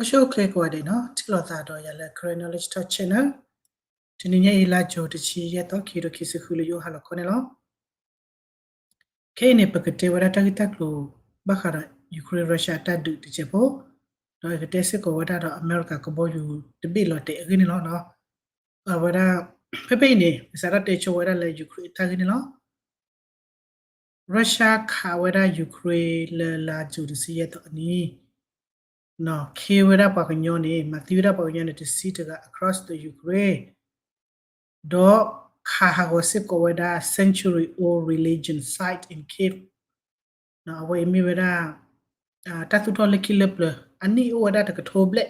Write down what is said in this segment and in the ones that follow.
အိၣ်ဆူၣ်အိၣ်ချ့ကိးဂၤဒဲးနီၤ, ထံၣ်လိာ်သးဒီးယၤလၢ Karen Knowledge Talk Channel. တနံၤညါအံၤ လါယူၤတဆံယဲၢ်သီ ခံကထိခံဆံဃု လၢယအိၣ်ဟါလီၤခီန့ၣ်လီၤ. ခဲအံၤန့ၣ် ပကတဲဝဲဒၣ်တၢ်ဂ့ၢ်တၢ်ကျိၤ ဘၣ်ဃးဒီး Ukraine Russia အတၢ်ဒုးတစဲးဖိ, ဒီးယကတဲစ့ၢ်ကီးဝဲဒၣ်ဒီး အမဲရကၤကဘီယူၤတဘ့ၣ်လီၤတဲာ်အဂ့ၢ်န့ၣ်လီၤ. အဝဲဒၣ် ဖဲဖဲအံၤန့ၣ် ပစးထီၣ်တဲဆိဝဲဒၣ်လၢ Ukraine အတၢ်ဂ့ၢ်န့ၣ်လီၤ. Russia ခးဝဲဒၣ် Ukraine လၢလါယူၤတဆံယဲၢ်သီအနံၤ, ခ့ဝဲဒၣ်ပှၤကညီန့ၣ် မၤသံဝဲဒၣ်ပှၤကညီန့ၣ် တဆံတဂၤ across the Ukraine, ဒီးခးဟးဂီၤစ့ၢ်ကီးဝဲဒၣ် century old religion site in Kyiv. အဝဲအံၤမ့ၢ်ဝဲဒၣ် တၢ်သူၣ်ထီၣ်လၢခံလၢပျၢၤ အနံၣ်အိၣ်ဝဲဒၣ်တကထိဘျဲၣ်,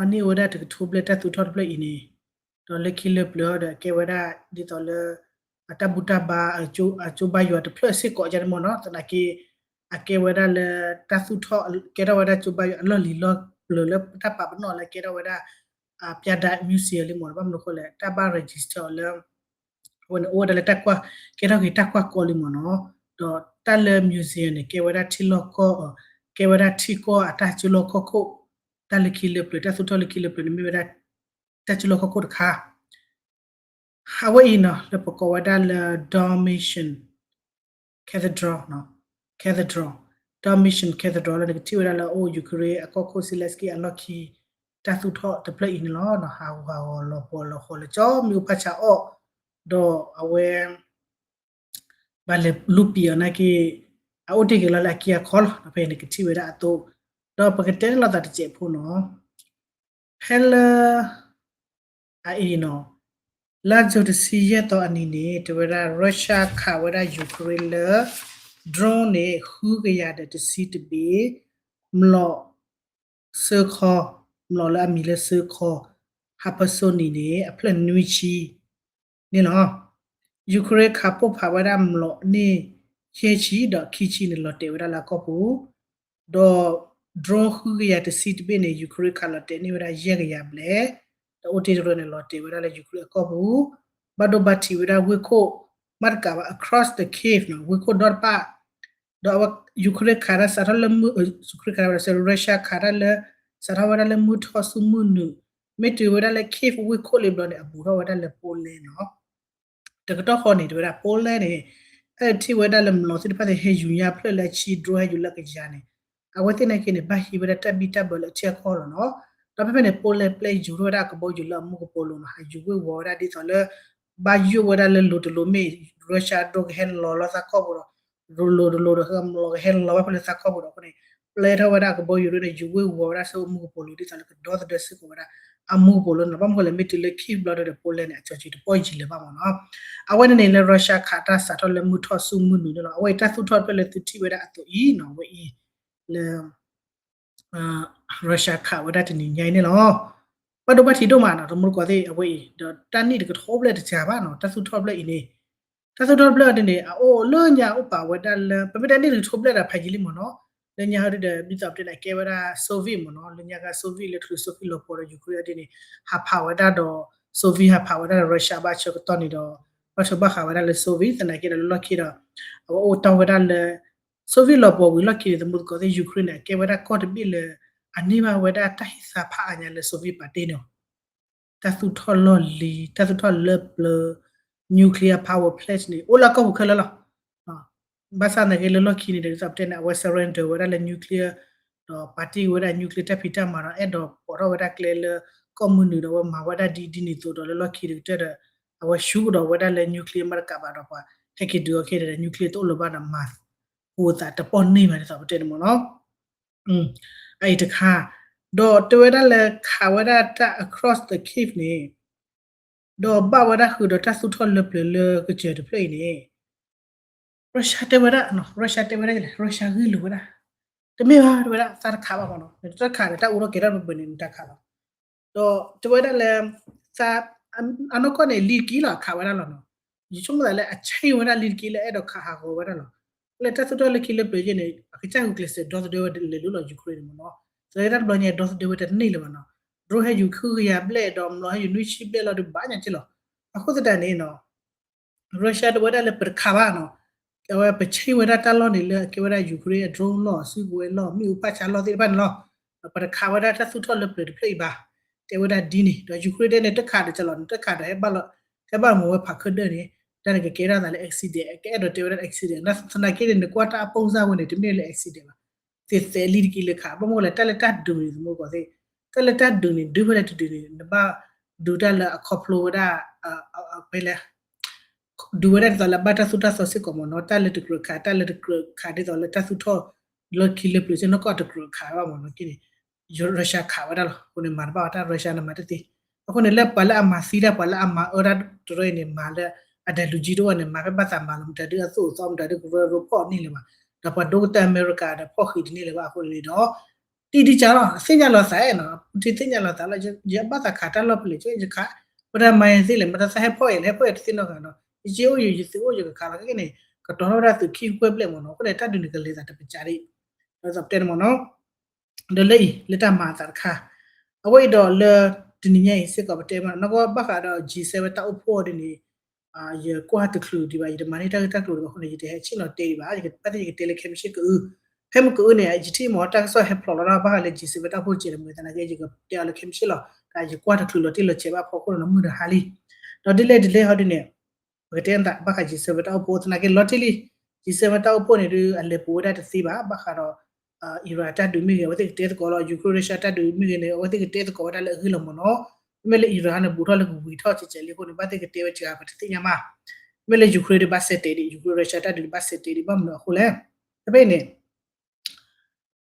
အနံၣ်အိၣ်ဝဲဒၣ်တကထိဘျဲၣ် တၢ်သူၣ်ထီၣ်တဖျၢၣ်အံၤန့ၣ်, ဒီးလၢခံလၢပျၢၤဒီးအကဲဝဲဒၣ် ဒ်သိးလၢ အတၢ်ဘူၣ်တၢ်ဘါ အကၠိဘါယွၤတဖျၢၣ်စ့ၢ်ကီးန့ၣ်မ့ၢ်နီၤ, သနာ်က့ အကဲဝဲဒၣ်လၢ တၢ်သူၣ်ထီၣ် ကဲထီၣ်ဝဲဒၣ်ကၠိဘါယွၤအလီၢ်လံၤလီၢ်ပျၢၤလၢတၢ်ပာ်ပနီၣ်လၢကဲထီၣ်ဝဲဒၣ် အပျဲဒၣ် museum လံမ့ၢ်နီၤ, ဘၣ်မနုၤအဃိလဲၣ် တၢ်ဘၣ် register အီၤလၢ အဝဲန့ၣ်အိၣ်ဝဲဒၣ်လၢတၢ်ကွၢ် ကဲထီၣ်က့ၤတၢ်ကွၢ်ကီလံမ့ၢ်နီၤ, ဒီးတၢ်လၢ museum န့ၣ် ကဲဝဲဒၣ်ထံလီၢ်ကီၢ် ကဲဝဲဒၣ်ထံကီၢ်အတၢ်ကၠိလီၢ်ခီၣ်ခိၣ်, တၢ်လၢခံလၢပျၢၤ တၢ်သူၣ်ထီၣ်လၢခံလၢပျၢၤန့ၣ် မ့ၢ်ဝဲဒၣ် တၢ်ကၠိလီၢ်ခီၣ်ခိၣ်တခါ အဝဲအံၤနီၤ လၢပကိးဝဲဒၣ်လၢ Dormition Cathedral, Cathedral, Dormition Cathedral လၢနကထံၣ်ဝဲဒၣ်လၢအအိၣ် Ukraine အကီၢ်ခိၣ် Zelensky အလီၢ်ခံ တၢ်သူၣ်ထီၣ်တဖျၢၣ်အံၤန့ၣ်လီၤ. ဟးဂူာ်ဟးဂီၤလီၤပှီၤလီၤဃီၤလၢကၠီ မ့ၣ်အူဖးဆါအီၣ်, ဒီးအဝဲ ဘၣ်လဲၤလူပံာ်အီၤနာ်က့ အအိၣ်တ့ၢ်က့ၤလီၤလၢအက့အခီလီၤ. ဖဲန့ၣ်ကထံၣ်ဝဲဒၣ်အသိး, ဒီးပကတဲန့ၣ်လိာ်သးတစဲးဖိနီၤ, ဖဲလၢ အအံၤနီၤ, လါယူၤတဆံယဲၢ်သီအနံၤန့ၣ် တဲဝဲဒၣ် Russia ခးဝဲဒၣ် Ukraine လၢ drone န့ၣ် ဃုကယၤဒီးတဆံတဘ့ၣ်, မျိာ် စၢခီ, မျိာ်လၢအမံၤလၢစၢခီ, hypersonic န့ၣ် အဖျၢၣ်နွံဆံ န့ၣ်လီၤ. Ukraine ခးပိၢ်ဖးဝဲဒၣ်မျိာ်န့ၣ် ယဲၢ်ဆံ ဒီးခံဆံန့ၣ် လီၤတဲာ်ဝဲဒၣ်လၢအကီၢ်ပူၤ, ဒီး drone ဃုကယၤတဆံတဘ့ၣ်န့ၣ် Ukraine ခးလီၤတဲာ်န့ၢ်ဝဲဒၣ်ယဲၢ်ကယၤဘျဲၣ်, ဒီးအိၣ်တ့ၢ်တဖျၢၣ်န့ၣ် လီၤတဲာ်ဝဲဒၣ်လၢ Ukraine အကီၢ်ပူၤ, ဘၣ်ဒိဘၣ်ထံးဝဲဒၣ်ဝ့ၢ်ခိၣ် မ့တမ့ၢ်ဘၣ် across the Kyiv နီၤ, ဝ့ၢ်ခိၣ်ဒီတဖၣ်, ဒီးအဝဲ Ukraine ခးတၢ်စးထီၣ်လၢမုၢ်, Ukraine ခးတၢ် Russia ခးတၢ်လၢ စးထီၣ်ဝဲဒၣ်လၢမုၢ်ထီၣ်ဆူမုၢ်နုာ်, မ့ၢ်တုၤဝဲဒၣ်လၢ Kyiv ဝ့ၢ်ခိၣ်လံဘျီန့ၣ် အဘူးထီၣ်ဝဲဒၣ်လၢ Poland နီၤ. တကတီၢ်ဃီန့ၣ် တဲဝဲဒၣ် Poland န့ၣ် အဲၣ်ဒိးထံၣ်ဝဲဒၣ်လၢမျိာ်သ့ၣ်တဖၣ်သ့ၣ် ဟဲယူၤညါဖျၢၣ်လၢအဆံ drone ဟဲယူၤလၢအကယၤန့ၣ်, အဝဲသ့ၣ်နာ်က့န့ၣ် ဘၣ်ဟံးဝဲဒၣ်တၢ်ဘံၣ်တၢ်ဘၢလၢအထံအကီၢ်လီၤနီၤ. ဒီးဖဲဖဲန့ၣ် Poland ပျဲယူၤထီၣ်ဝဲဒၣ်အကဘီယူၤလၢအမူကပိာ်လိၤနီၤ, ဟးယူၤဝ့ၢ်ဝီၤဝဲဒၣ်ဒ်သိးလၢ ဘၣ်ယိၣ်ဝဲဒၣ်လၢလိၤတလိၤမ့ၢ် Russia drone ကဟဲလီၤလၢသးကီၢ်ပူၤဒီး လိၤတလိၤဒီး ဟဲမျိာ်ကဟဲလီၤဘၣ်ဖဲလၢသးကီၢ်ပူၤဒီးအဃိန့ၣ် ပျဲထီၣ်ဝဲဒၣ်အကဘီယူၤဒ်န့ၣ် ယူၤဝ့ၢ်ဝီၤဝဲဒၣ်ဆူအမူကပိာ်လိၤ ဒ်သိးလၢကဒီသဒၢစ့ၢ်ကီးဝဲဒၣ် အမူကပိာ်လိၤန့ၣ်လီၤ. ဘၣ်မနုၤအဃိလဲၣ် မ့ၢ်တုၤလၢ Kyiv ဘျီဒီး Poland န့ၣ် အကၠီၤကၠံတပီၢ်ယံာ်လၢၤဘၣ်မ့ၢ်နီၤ. အဝဲန့ၣ်န့ၣ်လၢ Russia ခးတၢ်စးထီၣ်လၢမုၢ်ထီၣ်ဆူမုၢ်နုာ်န့ၣ်လီၤ. အဝဲအံၤတၢ်သူၣ်ထီၣ်ဖျၢၣ်လၢသုထံၣ်ဝဲဒၣ်အသိးအံၤနီၤ အဝဲအံၤလၢ Russia ခးဝဲဒၣ်တနံၤညါအံၤန့ၣ်လီၤ. ဘၣ်ဒိဘၣ်ထံးဒိၣ်မးနီၤ တမူတကိးသ့ၣ် အဝဲအံၤ ဒီးတၢ်နံၣ်တကထိဘျဲၣ်တစှၤဘၣ်နီၤ တၢ်သူၣ်ထီၣ်ဖျၢၣ်အံၤန့ၣ် တၢ်သူၣ်ထီၣ်ဖျၢၣ်အံၤန့ၣ် အအိၣ်လၢညါအိၣ်ပာ်ဝဲဒၣ်လၢ ပမ့ၢ်တဲနံၣ်တကထိဘျဲၣ်ဒီးဖးယံာ်လံမ့ၢ်နီၤ. လၢညါဟဲဒ်ဒီး ဒ်သိးပတဲန့ၣ် အကဲဝဲဒၣ် Soviet မ့ၢ်နီၤ လၢညါက Soviet လၢထူ Soviet လီၤပှီၤဒီး Ukraine ဒ်န့ၣ် ဟးဖးဝဲဒၣ်ဒီး Soviet ဟးဖးဝဲဒၣ်ဒီး Russia ဘၣ်ဆၢကတီၢ်န့ၣ်ဒီး ဘၣ်ဆၢဘၣ်ဃးဝဲဒၣ်လၢ Soviet သနာ်က့ဒီးလၢလီၢ်ခံဒီး အဝဲအိၣ်တီၢ်ဝဲဒၣ်လၢ Soviet လီၤပှီၤဝံၤလီၢ်ခံန့ၣ် တမူတကိးသ့ၣ် Ukraine န့ၣ် အကဲဝဲဒၣ်ကီၢ်တဘ့ၣ်လၢ အန့ၢ်ဘၣ်ဝဲဒၣ်တၢ်ဟ့ၣ်သါဖးအါညါလၢ Soviet ပာ်တ့ၢ်န့ၣ် တၢ်သူၣ်ထီၣ်လီၢ်လံၤ တၢ်သူၣ်ထီၣ်လၢပျၢၤ nuclear power plant န့ၣ် အိၣ်လၢကီၢ်ပူၤခဲလၢာ်လီၤ. ဘၣ်ဆၣ်သနာ်က့လၢလီၢ်ခံန့ၣ်ဒီး ဒ်သိးပတဲန့ၣ် အဝဲ surrender ဝဲဒၣ်လၢ nuclear ဒီးပာ်တ့ၢ်ဝဲဒၣ် nuclear တၢ်ဖံးတၢ်မၤဒီး အဲၣ်ဒိးပိာ်ထီၣ်ဝဲဒၣ်ကျဲလၢကီၢ်မုၢ်နုာ်ဒီး အဝဲမၤဝဲဒၣ်ဒ်ဒ်န့ၣ်အသိးဒီး လၢလီၢ်ခံတကတၢၢ်ဒီး အဝဲ ဆူၣ်ကဒီးဝဲဒၣ်လၢ nuclear မ့ၢ်တကးဘၣ်ဒီး ပှၤဟဲက့ၤဒုးအီၤခဲဒီး nuclear တအိၣ်လၢၤဘၣ်ဒီး မၤဟူးသးတပီၢ်န့ၢ်ဘၣ်ဒ်သိးပတဲန့ၣ်မ့ၢ်နီၤ. အအံၤတခါ ဒီးတဲဝဲဒၣ်လၢခးဝဲဒၣ်တၢ် across the Kyiv န့ၣ် ဒီးဘၣ်ဝဲဒၣ်ဃုာ်ဒီးတၢ်သူၣ်ထီၣ်လၢပျၢၤလၢကစၢၢ်တဖျၢၣ်အံၤန့ၣ် Russia တဲဝဲဒၣ် Russia တဲဝဲဒၣ်လဲၣ် Russia ဂ့ၢ်လိာ်ဝဲဒၣ် တမ့ၢ်ဘၣ်တဲဝဲဒၣ် သးတခးဘၣ်မ့ၢ်နီၤ နတခးဒီးတၢ်အိၣ်ထီၣ်ကဲထီၣ်ပှဲၤပှဲၤန့ၣ် နတခးလီၤ. ဒီးတဲဝဲဒၣ်လၢ သး အနီၢ်ကီၢ်န့ၣ် လံာ်တက့ၢ်လီၤ ခးဝဲဒၣ်လီၤနီၤ. ယဆိကမိၣ်သးလၢအဆံးဝဲဒၣ်လံာ်တက့ၢ်လၢအဲၣ်ဒိးခးဟးဂီၤဝဲဒၣ်လီၤ. လၢတၢ်သူၣ်ထီၣ်လၢခံလၢပျၢၤယဲၢ်န့ၣ် အကစၢ်ဂုာ်ကျဲးစၢးဒီသဒၢဝဲလဲၤလိၤလီၤ Ukraine န့ၣ်မ့ၢ်နီၤ. သနာ်က့တၢ်တဘျီညါဒီသဒၢဝဲတန့ၢ်လၢၤဘၣ်နီၤ. drone ဟဲယူၤခုကယၤဘျဲၣ်ဒီးမျိာ်ဟဲယူၤနွံဆံဘျဲၣ်လီၤဒုးဘၣ်ညါက့လီၤ. အဃိသတးန့ၣ်နီၤ Russia တဲဝဲဒၣ်လၢပတခးဘၣ်နီၤ. အဝဲပဆံးဝဲဒၣ်တၢ်လီၢ်န့ၣ်လၢအကဲဝဲဒၣ် Ukraine အ drone လီၢ် စုကဝဲၤလီၢ် မ့ၣ်အူဖးဆါလီၢ်သ့ၣ်တဖၣ်န့ၣ်လီၤ. ပတခးဝဲဒၣ်တၢ်သူၣ်ထီၣ်လၢပျၢၤတဖျၢၣ်အံၤဘၣ်, တဲဝဲဒၣ်ဒ်န့ၣ်, ဒီး Ukraine တဲန့ၣ် တခးဒီးကလီၤန့ၣ် တခးဒီးဟဲဘၣ်လီၤ, ဟဲဘၣ်မၤဝဲဖးခၢၣ်ဒၢန့ၣ်, တၢ်န့ၣ်ကကဲထီၣ်သးလၢ accident ကအဲၣ်ဒိးတဲဝဲဒၣ် accident သနာ်က့န့ၣ် နကွၢ်တၢ်အပိၢ်စၢ်ဝဲန့ၣ် တမ့ၢ်လၢ accident ဘၣ်, သ့သဲလံတက့ၢ်လၢခး, ဘၣ်မနုၤလဲၣ် တၢ်လၢတၢ်ဒုးန့ၣ် သမူကီၢ်သ့ၣ်, တၢ်လၢတၢ်ဒုးန့ၣ် ဒုးဖဲလဲၣ်တဒုးန့ၣ် နဘၣ်ဒုးတၢ်လၢအခီဖျိဝဲဒၣ် ဖဲလဲၣ် ဒုးဝဲဒၣ်ဒ်သိးလၢဘၣ်တၢ်သူၣ်တၢ်သီစ့ၢ်ကီးမ့ၢ်နီၤ, တၢ်လၢတကြၢးခး တၢ်လၢတကြၢးခးဒ်သိးလၢတၢ်သူၣ်ထီၣ်လီၢ်ခံလၢပျၢၤစ့ၢ်နီၢ်ကီၢ်တကြၢးခးဘၣ်မ့ၢ်နီၤ, က့န့ၣ် Russia ခးဝဲဒၣ်လီၤ, အဃိန့ၣ် မၤတဘၣ်ဝဲတၢ် Russia န့ၣ်မၤတသ့, အဃိန့ၣ် လၢပှၤလၢအမၤသံတၢ် ပှၤလၢအမၤအၢတၢ်တရၢအံၤန့ၣ် မၤလၢအဒဲးလူၤကံတအိၣ်န့ၣ် မၤဖဲဘၣ်သးမၤလီၤ မတၤဒုးအသိၣ်အသီ မတၤဒုးကရၢကရိဖီၣ်န့ၢ်လၢၤဘၣ်, ဒီးပှၤဒိကတၢၢ်အမဲရကၤဒီးဖီၣ်ဃံးတန့ၢ်လၢၤဘၣ်အဃိန့ၣ်ဒီး တံၢ်တံၢ်ကၢ်လီၤ သ့ၣ်ညါလီၤသးနီၤ, Putin သ့ၣ်ညါလီၤသးလီၤ, ယဘၣ်သးခးတၢ်လီၢ်ဖဲလဲၣ် ယခး, ပတၢ်မၤယၤသ့လဲၣ် မတၤသးဟဲဖီၣ်ယၤလဲၣ် ဟဲဖီၣ်ယၤတသ့နီတဂၤနီၤ, ယစ့အိၣ်ယၤ ယသုးအိၣ်ယၤကခးလီၤ ခဲကနံၣ်န့ၣ် ကတီၤထီၣ်ဝဲဒၣ်သုးခံကွဲၢ်ဘျဲၣ်မ့ၢ်နီၤ, အဃိန့ၣ် တၢ်ဒုးန့ၣ်ကလဲၤသးတပစးဒံး, ဒီးပတဲန့ၣ်မ့ၢ်နီၤ ဒီးလၢအံၤ လၢတၢ်မၤအသးတခါ, အဝဲအံၤဒီးလၢ တနံၤညါအံၤစ့ၢ်ကီး ပတဲမ့ၢ်နီၤ ကဘၣ်ဃးဒီး G seven တၢ်အိၣ်ဖှိၣ်အီၤဒ်န့ၣ် ယကွၢ်တချုးဒံးဘၣ် ယတမၤန့ၢ်တၢ်ဂ့ၢ်တၢ်ကျိၤဒံးဘၣ်အဃိန့ၣ် ယတဟဲဆ့ၣ်နီၤတဲဒံးဘၣ်, ဘၣ်သ့ၣ်ယကတဲလၢခဲမုၢ်ဆ့ၣ်ကအု, ဖဲမုၢ်ကအုန့ၣ် ယထံၣ်မ့ၢ်တၢ်ကစီၣ်ဟဲဖျိးလီၤဘၣ်ဃးလၢ G seven တၢ်အိၣ်ဖှိၣ်တကဲးန့ၣ် မ့ၢ်သနာ်က့ ယကတဲအီၤလၢခဲမုၢ်ဆ့ၣ်လီၤ, တၢ်ယကွၢ်တချုးလီၤတံၢ်လီၤဆဲးဘၣ်ဖီခိၣ်န့ၣ် မုၢ်ဒီးဟါလံ, ဒီးဒ်လဲၣ်ဒ်လဲၣ်ဟီဒ်န့ၣ် ပကတဲဘၣ်ဃး G seven တၢ်အိၣ်ဖှိၣ်သနာ်က့လီၤတံၢ်လံ, G seven တၢ်အိၣ်ဖှိၣ်န့ၣ်ဒုး အလဲၤပူၤဝဲဒၣ်တသ့ဘၣ် ဘၣ်ဃးဒီး Iran တၢ်ဒုးမ့ၢ်ဂ့ၤ အဝဲသ့ၣ်ကတဲသကိးလီၤ, Ukraine Russia တၢ်ဒုးမ့ၢ်ဂ့ၤန့ၣ် အဝဲသ့ၣ်ကတဲသကိးဝဲဒၣ်လၢအဂ့ၢ်လီၤမ့ၢ်နီၤ, မ့မ့ၢ်လၢ Iran န့ၣ် ဘူးထီၣ်လၢကဝံၤထီၣ်ကဲးကဲးလံအဃိန့ၣ် ဘၣ်သ့ၣ်ကတဲဝဲစှၤပတသ့ၣ်ညါမး, မ့ၢ်လၢ Ukraine ဒုးဘၣ်စဲးတဲာ်ဒံး Ukraine Russia တၢ်ဒုးဘၣ်စဲးတဲာ်ဒံး ဘၣ်မနုၤအဃိလဲၣ်, ဖဲဖဲအံၤန့ၣ်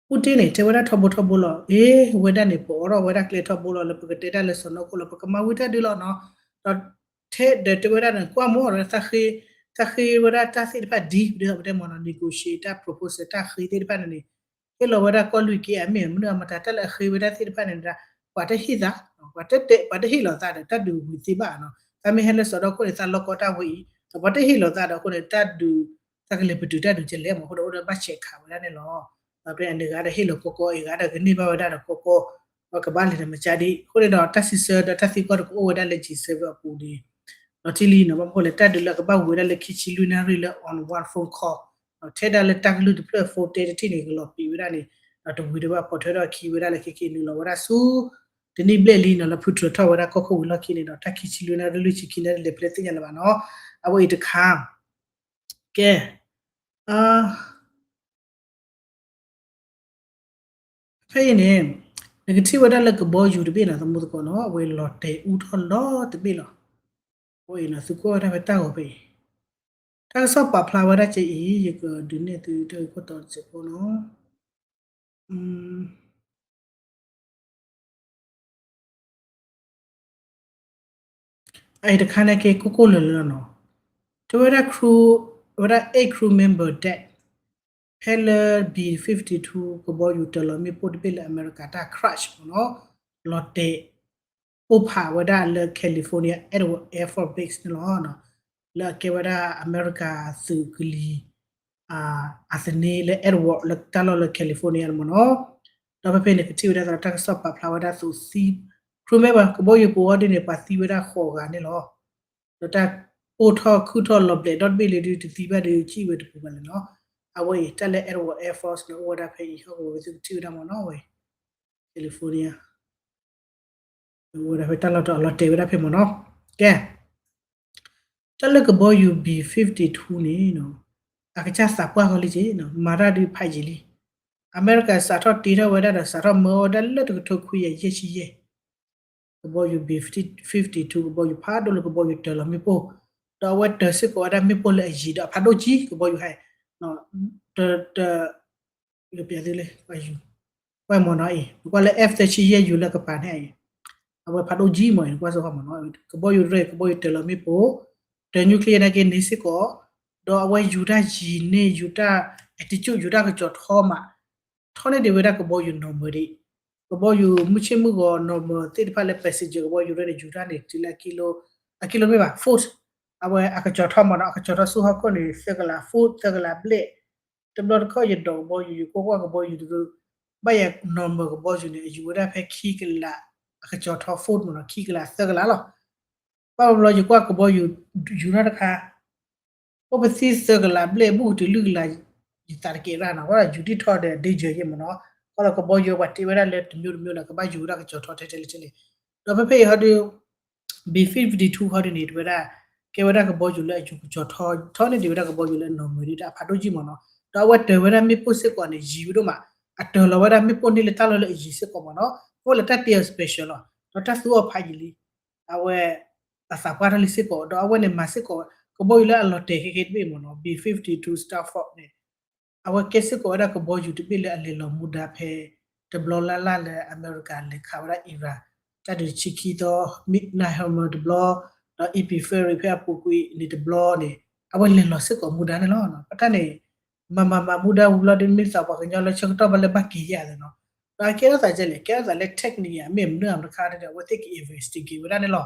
Putin န့ၣ် တဲဝဲဒၣ်ထီဘိထီဘိလီၤ, အ့ ဝဲဒၣ်န့ၣ် ပအိးထီၣ်ဝဲဒၣ်ကျဲထီဘိလီၤ လၢပကတဲတၢ်လၢစီၤနီၢ်ခိၣ်လီၤ ပကမၤဝံၤတၢ်ဒုးလီၤနီၤ, ဒီးထဲဒီးတဲဝဲဒၣ်န့ၣ် ကွၢ်မ့ၢ်ဒီး တၢ်ဃ့ဝဲဒၣ်တၢ်သ့ၣ်တဖၣ်ဒ် ဒ်သိးပတဲမ့ၢ်နီၤ negotiate တၢ် proposal တၢ်ဃ့သ့ၣ်တဖၣ်န့ၣ်န့ၣ် ဟ့ၣ်လီၤဝဲဒၣ်ကီၢ်လွံၢ်က့ အမ့ၢ်မနုၤအမတၤ တၢ်လၢအဃ့ဝဲဒၣ်သ့ၣ်တဖၣ်န့ၣ်ဒၣ် ပှၤတဟ့ၣ်သး ပှၤတတဲ ပှၤတဟ့ၣ်လီၤသးဒီး တၢ်ဒုးဝံၤသ့ဘၣ်နီၤ, တၢ်မ့ၢ်ဟဲလၢစီၤနီၢ်ခိၣ်န့ၣ် သးလီကီတၢ်ဝဲအံၤ ဒီးပှၤတဟ့ၣ်လီၤသးဒီးအဃိန့ၣ် တၢ်ဒုး တၢ်ကလဲၤပတုာ်တၢ်ဒုးကလဲၤမ့ၢ်အဃိဒီး အိၣ်ဒီးဘၣ်ဆဲးခးဝဲဒၣ်န့ၣ်လီၤ, ဒီးဖဲအန့ၣ်ဂၤဒီးဟ့ၣ်လီၤကီကီ အဂၤဒီးကန့ၢ်ဘၣ်ဝဲဒၣ်ဒီးကီကီ ပှၤကဘၣ်လဲၤဒီးမကါဒံး အဃိန့ၣ်ဒီး တၢ်စံးဆၢဒီးတၢ်သံကွၢ်တကအိၣ်ဝဲဒၣ်လၢ G seven အပူၤန့ၣ် လီၤတံၢ်လံနီၤ, ဘၣ်မနုၤလဲၣ် တၢ်ဒုးလၢအကဘၣ်ဝံၤဝဲဒၣ်လၢခံဆံလွံၢ်နၣ်ရံၣ်လၢ on one phone call ထဲဒၣ်လၢတၢ်ကလုၢ်တဖျၢၣ် phone တဲတထံၣ်န့ၣ် ကလီၤပံာ်ဝဲဒၣ်န့ၣ် ဒီးတဝံၤဒီးဘၣ် ဖီၣ်ထွဲထီၣ်အခံဝဲဒၣ်လၢခဲကနံၣ်နုာ်လီၤဝဲဒၣ်ဆူ တနံၣ်ဘျဲၣ်လံနီၤ လၢဖုထြၢထီၣ်ဝဲဒၣ်ကီၢ်ခိၣ်ဝံၤလီၢ်ခံန့ၣ်ဒီး တၢ်ခံဆံလွံၢ်နၣ်ရံၣ်လွံၢ်ဆံခံနၣ်ရံၣ်လဲၤဖဲလဲၣ်သ့ၣ်ညါလၢၤဘၣ်နီၤ, အဝဲအံၤတခါ ကဲ ဖဲအံၤန့ၣ် နကထံၣ်ဝဲဒၣ်လၢကဘီယူၤတဘ့ၣ်နီၤ သမူသကိးနီၤ အဝဲလီၤတဲာ်အူထီၣ်လီၤတဘ့ၣ်လီၤ, အဝဲအံၤနီၤ သုကွၢ်ဝဲဒၣ်ဖဲတၢ်ဂီၤဖဲအံၤ တၢ်ကစီၣ်ပာ်ဖျါဝဲဒၣ်ကဲအံၤ ယကဒုးနဲၣ်သုတၢ်ဂ့ၢ်ခိၣ်တီတစဲးဖိနီၤ အအံၤတခါန့ၣ်က့ၤကိၢ်ကိၢ်လၢၤလၢၤလီၤနီၤ, တဲဝဲဒၣ် crew ဝဲဒၣ် eight crew member dead ဖဲလၢ B fifty-two ကဘီယူၤတၢၤလီၤမ့ၣ်ပိၢ်တဘ့ၣ်လၢအမဲရကၤတၢ် crash မ့ၢ်နီၤ, လီၤတဲာ် ပိၢ်ဖးဝဲဒၣ်လၢ California Edwards Air Force Base န့ၣ်လီၤ. လၢအကဲဝဲဒၣ်အမဲရကၤသုးကလံၤ အသန့လၢ Edwards လၢတၢ်လီၢ်လၢ California န့ၣ်မ့ၢ်နီၤ. ဒီးဖဲဖဲန့ၣ် ကထံၣ်ဝဲဒၣ်သးဒီးတၢ်ကစီၣ်ပာ်ဖျါဝဲဒၣ်သိးသံ crew member ကဘီယူၤပူၤအီၤဒ်န့ၣ် ပှၤသံဝဲဒၣ်ဃိးဂၤန့ၣ်လီၤ. ဒီးတၢ်အိၣ်ထီၣ်ခုၣ်ထီၣ်လီၤဘျဲးဒီတဘ့ၣ်လံဒုး တသံဘၣ်ဒုး ကံၣ်ဝဲတပူၤဘၣ်န့ၣ်လီၤ. အဝဲအံၤ တၢ်လၢ Edwards Air Force န့ၣ် အိၣ်ဝဲဒၣ်ဖဲအံၤ ဟီၣ်ကဝီၤဝဲသုကထံၣ်ဝဲဒၣ်မ့ၢ်နီၤ အဝဲ California အိၣ်ဝဲဒၣ်ဖဲတၢ်လီၢ်တတီၤလီၤတဲာ်ဝဲဒၣ်ဖဲမ့ၢ်နီၤ. ကဲ တၢ်လၢကဘီယူၤ B fifty-two န့ၣ် အကစၢ်သးပှၢ်ဃီလံက့ၤ မၤတၢ်ဒုးဖးယံာ်လံ. အမဲရကၤစးထီၣ်တ့ထီၣ်ဝဲဒၣ်ဒီး စးထီၣ်မၢဝဲဒၣ်လၢတကထိခွံကယၤယဲၢ်ဆံယဲၢ် ကဘီယူၤ B fifty-two ကဘီယူၤဖးဒိၣ်လၢကဘီယူၤတၢၤလီၤမ့ၣ်ပိၢ်, ဒီးအဝဲတၢၤစ့ၢ်ကီးဝဲဒၣ်မ့ၣ်ပိၢ်လၢအယံၤဒီးအဖးဒိၣ်ကံ ကဘီယူၤဟဲ တ တ ယပျဲသုလၢ ပှၤယူၤ ပှၤမ့ၢ်နီၤအံၤ နကွၢ်လၢ F သၢဆံယဲၢ်ယူၤလၢကပၤန့ၣ်အံၤ အဝဲဖးဒိၣ်ကံမ့ၢ်အံၤ နကွၢ်စ့ၢ်ကီးမ့ၢ်နီၤ ကဘီယူၤရၢၢ် ကဘီယူၤတၢၤလီၤမ့ၣ်ပိၢ် တၢၤ nuclear နာ်က့န့ၣ်စ့ၢ်ကီး ဒီးအဝဲယူၤတၢ်ယံၤန့ၢ် ယူၤတၢ် altitude ယူၤတၢ်ကစီၤထီမး ထီန့ၢ်ဒံးဝဲဒၣ်ကဘီယူၤ normal ဒံး ကဘီယူၤမုၢ်ဆ့ၣ်မုၢ်ဂီၤ normal သ့ၣ်တဖၣ်လၢ passenger ကဘီယူၤရၢၢ်န့ၣ် ယူၤတၢ်န့ၣ် တုၤလၢအကံလိ အကံလိမ့ၢ်ဘၣ် foot အဝဲအကစီၤထီမ့ၢ်နီၤ အကစီၤထီဆူဟီၣ်ခိၣ်န့ၣ် သၢကလး foot သၢကလးဘျဲၣ် တဘျီတခီၣ်ယဒိးကဘီယူၤ ယကွၢ်ကွၢ်ကဘီယူၤတဒု ဘၣ်ယၤ normal ကဘီယူၤန့ၣ် အယူၤဝဲဒၣ်ဖဲခံကလး အကစီၤထီ foot မ့ၢ်နီၤ ခံကလးသၢကလးလီၤ. ဘၣ်ဘျီယကွၢ်ကဘီယူၤ ယူၤထီၣ်တခါ အိၣ်ပသံသၢကလးဘျဲၣ် ဘူးကတုၤလွံၢ်ကလး ယသးတကဲးရၣ်နီၤ ဘၣ်ဒီးယူၤဒံၣ်ထီၣ်ဒီး danger ယဲၢ်မ့ၢ်နီၤ ဒီးကဘီယူၤပှၤတ့ဝဲဒၣ်လၢတမျိုးတမျိုးန့ၣ် ကဘၣ်ယူၤဝဲဒၣ်ကစီၤထီထဲထဲလဲၣ်ထဲလဲၣ်. ဒီးဖဲဖဲအံၤဟီဒီး B fifty-two ခီဒုန့ၣ် တဝဲဒၣ် ကဲဝဲဒၣ်ကဘီယူၤလၢအယူၤကစီၤထီ ထီန့ၢ်ဒံးဝဲဒၣ်ကဘီယူၤလၢအနီၢ်မုာ်ဒံးတၢ်အဖးဒိၣ်ကံမ့ၢ်နီၤ. ဒီးအဝဲတၢၤဝဲဒၣ်မ့ၣ်ပိၢ်စ့ၢ်ကီးန့ၣ် ယံၤဝဲဒိၣ်မး, အတၢၤလီၤဝဲဒၣ်မ့ၣ်ပိၢ်န့ၢ်လၢတၢ်လီၢ်လၢအယံၤစ့ၢ်ကီးမ့ၢ်နီၤ. အဃိလၢတၢ်တ့အီၤ special လီၤ. ဒီးတၢ်သူအီၤဖးယံၤလံ. အဝဲ အသးပှၢ်ထီၣ်လံစ့ၢ်ကီး ဒီးအဝဲန့ၣ်မၤစ့ၢ်ကီး ကဘီယူၤလၢအလီၤတဲာ်ခဲကဲတဘ့ၣ်မ့ၢ်နီၤ B fifty-two Starhawk န့ၣ် အဝဲကဲစ့ၢ်ကီးဝဲဒၣ်ကဘီယူၤတဘ့ၣ်လၢအလဲၤလီၤမူဒါဖဲ တဘျီလၢ်လၢ်လၢအမဲရကၤလဲၤခးဝဲဒၣ် Iran တၢ်ဒုးဆံခံသီ Midnight Hammer တဘျီ, ဒီး Epic Fury ဖဲအပူၤကွံာ်န့ၣ်တဘျီန့ၣ် အဝဲလဲၤလီၤစ့ၢ်ကီးမူဒါန့ၣ်လီၤ. ပတၢ်န့ၣ် မၤမၤမၤမူဒါဝံၤလီၤဒီး မ့ၢ်သးပှၤကညီလၢဆၢကတီၢ်ဘၣ်လၢဘၣ်က့ၤယၤသးနီၤ. ဒီးအကဲထီၣ်သးကဲလဲၣ် ကဲထီၣ်သးလၢ technique မ့ၢ်မနုၤအမတခါဒီး အဝဲသ့ၣ်က investigate ဝဲဒၣ်န့ၣ်လီၤ.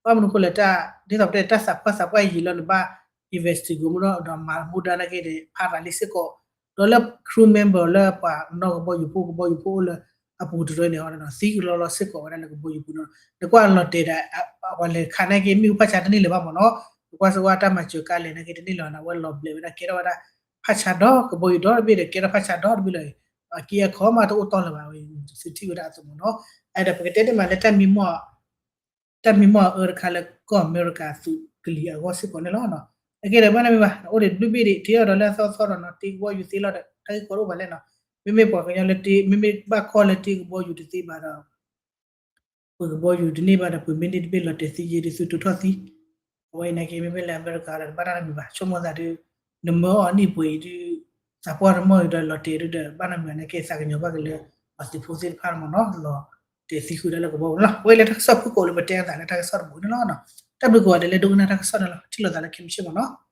ဘၣ်မနုၤအဃိလဲၣ် ဒ်သိးပတဲတၢ်သးပှၢ်သးပှၢ်ယံၤလီၤန့ၣ် ဘၣ် investigate မ့ၢ်ဒီး ဒီးမၤမူဒါနာ်က့န့ၣ် ဖးသးလံစ့ၢ်ကီး, ဒီးလၢ crew member လၢပှၤနီၣ်ကဘီယူၤဖိ ကဘီယူၤဖိအိၣ်လၢအပူၤတရၢန့ၣ် သံကလီလီၤစ့ၢ်ကီးဝဲဒၣ်လၢကဘီယူၤပူၤန့ၣ် နကွၢ်လီၤတဲာ်ဒီး ပှၤလဲၤခးနာ်က့ မ့ၣ်အူဖၣ်ဆါတန့ၢ်လၢၤဘၣ်မ့ၢ်နီၤ. နကွၢ်စ့ၢ်ကီးတၢ်မၤစၢၤကါလဲၣ်နာ်က့ တန့ၢ်လၢၤဘၣ်န့ၣ် အဝဲလီၤဘျဲးဝဲဒၣ် ကဲထီၣ်ဝဲဒၣ် ဖၣ်ဆါဒီးကဘီယူၤဒီတဘ့ၣ်ဒီး ကဲထီၣ်ဖၣ်ဆါဒီတဘ့ၣ်လီၤ. အက့အခီမးတအိၣ်တီၢ်လၢၤဘၣ် သုထံၣ်ဝဲဒၣ်အသိးမ့ၢ်နီၤ. အဲၣ်ဒိးပကတဲန့ၢ်မးလၢ တၢ်မံမီၢ်အအၢတခါလၢကီၢ်အမဲရကၤသုးကလံၤအဂီၢ်စ့ၢ်ကီးန့ၣ်လီၤ. အကဲဒီးဘၣ်နီတမံၤဘၣ် အိၣ်ဒံးတဘျုးဘ့ၣ်ဒံး တ့အီၤဒီးလၢအသီသီဒီးနီၤ တ့ကဘီယူၤသ့လီၤဒီး တၢ်ဂ့ၢ်ကီတအိၣ်ဘၣ်လဲၣ်နီၤ. မ့မ့ၢ်ပှၤကညီလၢတ့ မ့မ့ၢ်ဘၣ်ကီၢ်လၢတ့ကဘီယူၤတသ့ဘၣ်ဒီး ပှ့ၤကဘီယူၤတန့ၢ်ဘၣ်ဒီး ပှ့ၤမ့ၢ်န့ၢ်တဘ့ၣ်လီၤတဲာ်သံယ့ၢ်ဒ်သုတိာ်ထီၣ်သံ. အဝဲအံၤနာ်က့ မ့မ့ၢ်လၢအမဲရကၤဒီးတဘၣ်နီတမံၤဘၣ် ဆိကမိၣ်သးဒုး နမၢအီၤန့ၢ်ပှ့ၤအံၤဒုး သးပှၢ်တမီၢ်အံၤဒီးလီၤတဲာ်ဒုးဒီး ဘၣ်နီတမံၤဘၣ်နာ်က့ သးကညီၤဘၣ်က့ၤလၢ ပှၤသုးဖိသ့ၣ်တဖၣ်မ့ၢ်နီၤ လီၤတဲာ်သံဃုာ်ဒၣ်လၢကဘီယူၤလီၤ. အဝဲလၢတၢ်ကစီၣ်ဖုၣ်ကိာ်လၢပတဲအသးလၢတၢ်ကစီၣ်တပူၤန့ၣ်လီၤ. တၢ်ဘျုးကိးဂၤဒဲးလၢဒိကနၣ်တၢ်ကစီၣ်န့ၣ်လီၤ. ထံၣ်လိာ်သးလၢခံမုၢ်ဆ့ၣ်မ့ၢ်နီၤ.